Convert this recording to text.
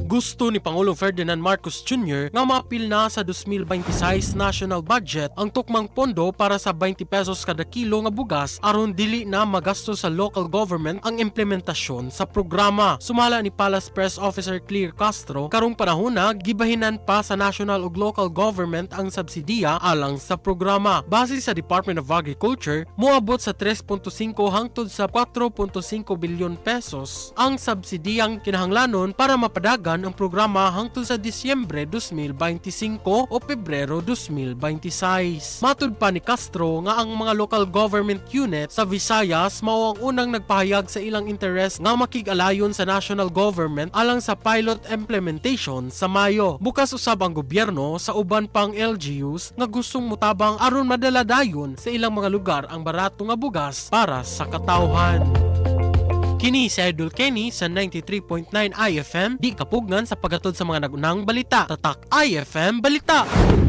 Gusto ni Pangulong Ferdinand Marcos Jr. nga maapil na sa 2026 national budget ang tukmang pondo para sa 20 pesos kada kilo nga bugas aron dili na magasto sa local government ang implementasyon sa programa. Sumala ni Palace Press Officer Claire Castro, karong panahon na gibahinan pa sa national ug local government ang subsidiya alang sa programa. Base sa Department of Agriculture, moabot sa 3.5 hangtod sa 4.5 bilyon pesos ang subsidiyang kinahanglanon para mapadagan ang programa hangtod sa Disyembre 2025 o Pebrero 2026. Matud pa ni Castro nga ang mga local government unit sa Visayas mao ang unang nagpahayag sa ilang interes nga makig-alayon sa national government alang sa pilot implementation sa Mayo. Bukas usab ang gobyerno sa uban pang LGUs nga gustong mutabang aron madala dayon sa ilang mga lugar ang barato nga bugas para sa katawhan. Kini si Idol Kenny sa 93.9 IFM, di kapugnan sa paghatod sa mga nagunang balita. Tatak IFM Balita!